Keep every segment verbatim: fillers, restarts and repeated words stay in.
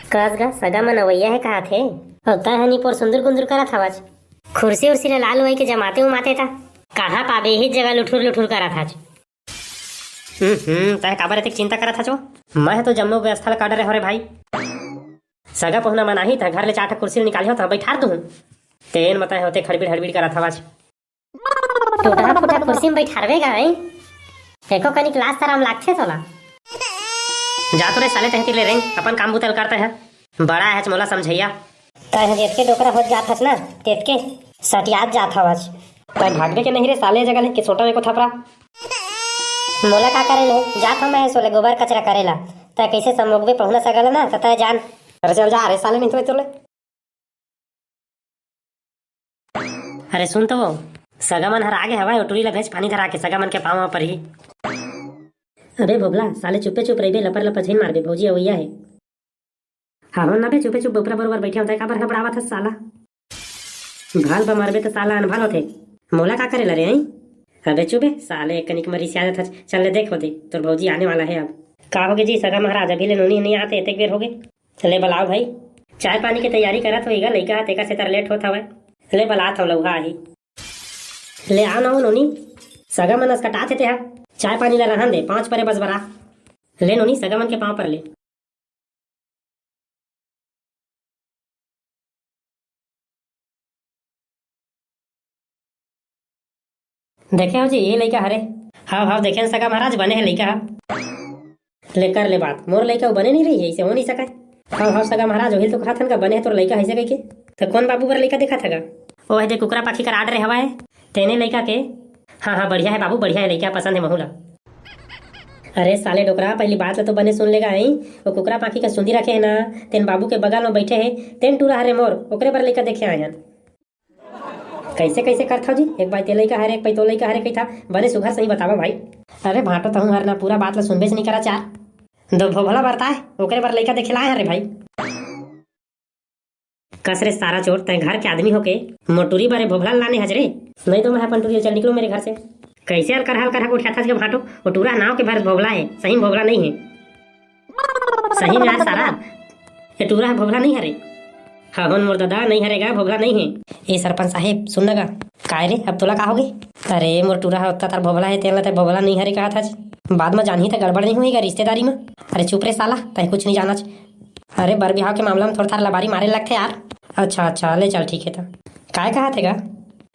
कस गा, सगा मन अवइया हे कहाथे। अउ तैं ह निपोर सुंदुर गुंदुर करत हवच। खुर्सी उर्सी ल लाल होई के जमाते उमाते त। कहाँ पाबे इही जगह लुठुर लुठुर करत हच। हम्म, हम्म, तैं काबर एतेक चिंता करत हच ओ? मैं ह तो जम्मो व्यवस्था ल कर डरे हंव रे भाई। सगा पहुना मन आही त घर ले चार ठा कुर्सी ल निकाली हों त बइठार दूहूं। तेन म तैं होते खड़बिड़ हड़बिड़ करत हवच। टूटहा फूटहा कुर्सी म बइठारबे गा, हैं? एको कनिक लाज शरम लागथे तोला? जा तो रे साले, तैं ह तीर ले रेंग, अपन काम बुता ल कर तैं ह। बड़ा हच मोला समझइया। तैं ह जेतके डोकरा होत जात हच ना, तेतके सटियात जात हवच। तैं भागबे के नहीं रे साले, जगह ले के सोटा में को थपरा। मोला का करे ले? जात हंव मैं सोले गोबर कचरा करे ला। तैं कइसे संभोगबे पहुना सगा ल ना, त तैं जान। अरे चल जा रे साले, नहीं तो तोले। अरे सुन तो वो, सगा मन हर आगे हवय, ओ टूरी ला भेज पानी धरा के, सगा मन के पाँव परही। अबे भोभला, साले चुप्पे चुप रहिबे, लपर लपर झिन मारबे, भौजी अवइया हे। हाँ हो ना बे, चुप्पे चुप बोपरा बरोबर बइठे होता है, काबर हड़बड़ावत हस साला? भाल बा मारबे त साला अनभाल होथे। मोला का करे ला रे, हैं? अबे चुप बे, साले एक कनिक म रिसिया जात हच, चल ले देख होते, तोर भौजी आने वाला है अब। का होगे जी सगा महाराज, अभी ले नोनी नहीं आते, एतेक बेर होगे। ले बलाओ भाई, चाय पानी के तैयारी करत होही गा, लइका ह तेकर सेती लेट होत हवय। ले बलात हंव, लउहा आही। ले आ ना ओ नोनी, सगा मन असकटात हे तेहा। चाय पानी ला रहन दे, पाँच परे बस बरा। ले नोनी, सगा मन के पाँव पर ले। देखे हो जी, ये लइका हरे। हाव, हाव, देखे न सगा महाराज, बने हे लइका ह। ले कर ले बात, मोर लइका वो बने नहीं रही है, इसे हो नहीं सका। हाव, हाव, सगा महाराज, वही तो कहा था ना, बने हे तोर लइका, ऐसे कह के। तो कौन बाबू बर लइका देखा था गा? ओ हे दे कुकरा पाखी कर आर्डर हवा है, तेने लइका के। हाँ, हाँ, बढ़िया है बाबू, बढ़िया है लइका, पसंद है महू ला। अरे साले डोकरा, पहली बात ला तो बने सुन लेगा, हैं? वो कुकरा पाखी का सुंदी रखे है ना, तेन बाबू के बगल में बैठे है, तेन टूरा हरे मोर, ओकरे बर लइका देखे आए हैं। कैसे कैसे करथव जी? एक बाई ते लइका हरे, एक बाई तो लइका हरे कहिथा। बने सुघर सही बतावा भाई। अरे भाटो, तहूँ हर ना पूरा बात ला सुनबेच नहीं करा चार। दो भोभला बरताए, ओकरे बर लइका देखे लाए हरे भाई। कस रे सारा चोर, तैं घर के आदमी होके मोटूरी बरे भोभला लाने हज रे? नहीं तो मैं अपन टूरी चल निकलो मेरे घर से। कैसे अलकर हलकर हक उठिया था भाटो? वो टूरा नाव के भर भोभला है, सही में भोभला नहीं है। सही में यार सारा, ये टूरा ह भोभला नहीं हरे। हाँ, होन मोर दादा, नहीं हरे गा, भोभला नहीं है। ए सरपंच साहेब, सुन न गा। काय रे, अब तोला का होगे? अरे, मोर टूरा ह ओत्ता तार भोभला है, तेला ते भोभला नहीं हरे कहा था। बाद में जानही त गड़बड़ नहीं होही गा रिश्तेदारी में। अरे चुप रे साला, तैं कुछ नहीं जानच। अरे, बर बिहाव के मामला में थोड़ा थार लबारी मारे लगथे यार। अच्छा, अच्छा, ले चल, ठीक है त। काय कहा थे गा?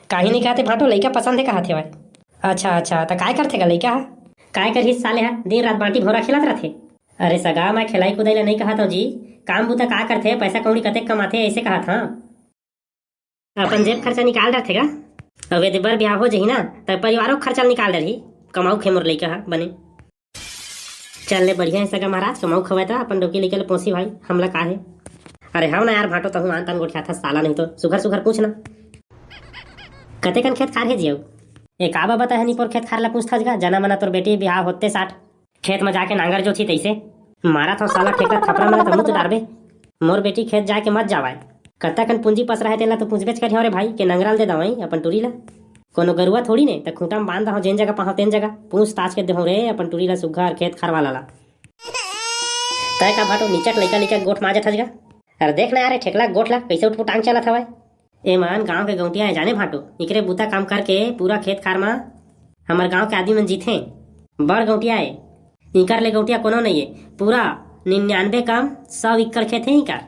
काही नहीं कहा थे भाटो, लइका पसंद है कहा थे भाई। अच्छा, अच्छा, त काय करथे गा लइका ह? काय करही साले ह, दिन रात बांटी भौरा खेलत रथे। अरे सगा, मैं खेलाई कुदाई ला नहीं कहत हूँ जी, काम बुता का करथे, पैसा कौड़ी कतेक कमाथे, ऐसे कहत हूँ। अपन जेब खर्चा निकाल डरथे गा। अब यदि बर बिहाव हो जही ना, त परिवारों के खर्चा निकाल डरही। कमाऊ खे मोर लइका ह बने। चल ले, बढ़िया है सगा महाराज, कमाऊ खवाए त अपन डोकी लइका ले पोसी भाई, हमला का है। अरे हव ना यार भाटो, तहूँ आन तान गोठियाथा साला, नहीं तो सुघर सुघर पूछ ना। कतेकन खेत खार हे जियऊ? ए का बाबा, तह निपोर खेत खार ला पूछथस गा, जना मना तोर बेटी बिहाव होते साठ। खेत म जाके नांगर जोतही तइसे। मारत हव साला ठेकरा थपरा, मने त मुत डारबे। मोर बेटी खेत जाके मत जावय। कतका कन पूंजी पसरा हे तेला तो पूछबेच करिहव रे भाई, के नंगरा ल दे दवई अपन टूरी ला। कोनो गरुआ थोड़ी ने, त खूंटा म बांध दहव जेन जगह पाहव तेन जगह। पूछ ताछ के देहव रे अपन टूरी ला सुग्घर खेत खार वाला ला। तय का भाटो निचट लइका लइका गोठ माजत हस गा। अरे देख ना यार, ए ठेकला गोठ ला कइसे उठपू टांग चलत हवय। ए मन गांव के गौंटिया हे जाने भाटो, इकरे बूता काम करके पूरा खेत खार म हमर गांव के आदमी मन जीथे। बड़ गौंटिया हे, इकर ले गौंटिया कोनो नइये। पूरा निन्यानवे कम सौ एकड़ खेत हे इकर।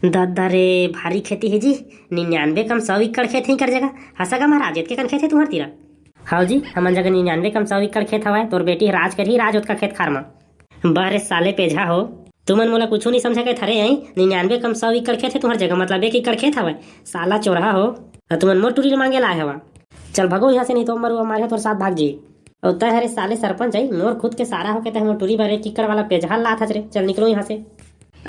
ददा रे, भारी खेती हे जी, निन्यानवे कम सौ एकड़ खेत हे इकर जगह। हस गा महाराज, एतके कन खेत हे तुंहर तीरा? हव जी, हमन जगह निन्यानवे कम सौ एकड़ खेत हवय, तोर बेटी ह राज करही राज ओतका खेत खार म। बा रे साले पेझा हो, तुमन मोला कुछू नइ समझे के थरे हई। निन्यानवे कम सौ एकड़ खेत हे तुंहर जगह, मतलब एक एकड़ खेत हवय। साला चोरहा हो, अउ तुमन मोर टूरी ल मांगे ला आए हवा। चल भगो इहाँ से, नहीं तो मरुआ मारे तोर साथ भाग जी। अउ तय हरे साले सरपंच आई, मोर खुद के सारा होके तय मोर टूरी बर एक एकड़ वाला पेझा ल लात हस रे। चल निकलो इहाँ से।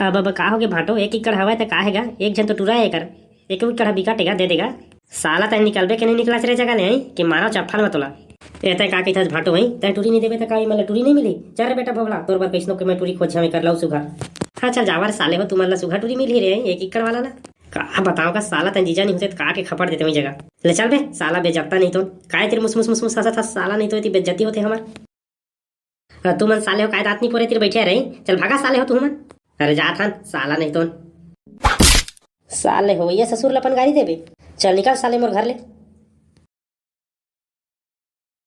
अब, अब का होगे भाटो, एक एकड़ हवय त का हे गा, एक झन तो टूरा हे एकर। एक एकड़ ह बिकट हे गा, दे दे गा। साला तय निकलबे के नहीं निकलस रे जगह ले, आई के मारव चप्पल म तोला। ए तय का कहिथस भाटो, आई तय टूरी नहीं देबे त का, मतलब टूरी नहीं मिली? चल रे बेटा भोभला, तोर बर कइसनो के मैं टूरी खोज हवे कर लऊ सुघर। हाँ चल जावा रे साले हो, तुमन ला सुघर टूरी मिलही रे, आई एक एकड़ वाला ला। का बताओ का साला, तय जीजा नहीं होते त काट के खपड़ देते वही जगह। ले चल बे साला बेजत्ता नहीं तो। काय तेरे मुस मुस मुस मुस हंसत हस साला, नहीं तो इतनी बेइज्जती होते हमार। हाँ, तुमन साले हो, काय दांत नहीं पोरे तीर बैठे रही? चल भागा साले हो तुमन। अरे जात हन साला नहीं तो। साले हो, ये ससुर ल अपन गारी देबे। चल निकल साले मोर घर ले।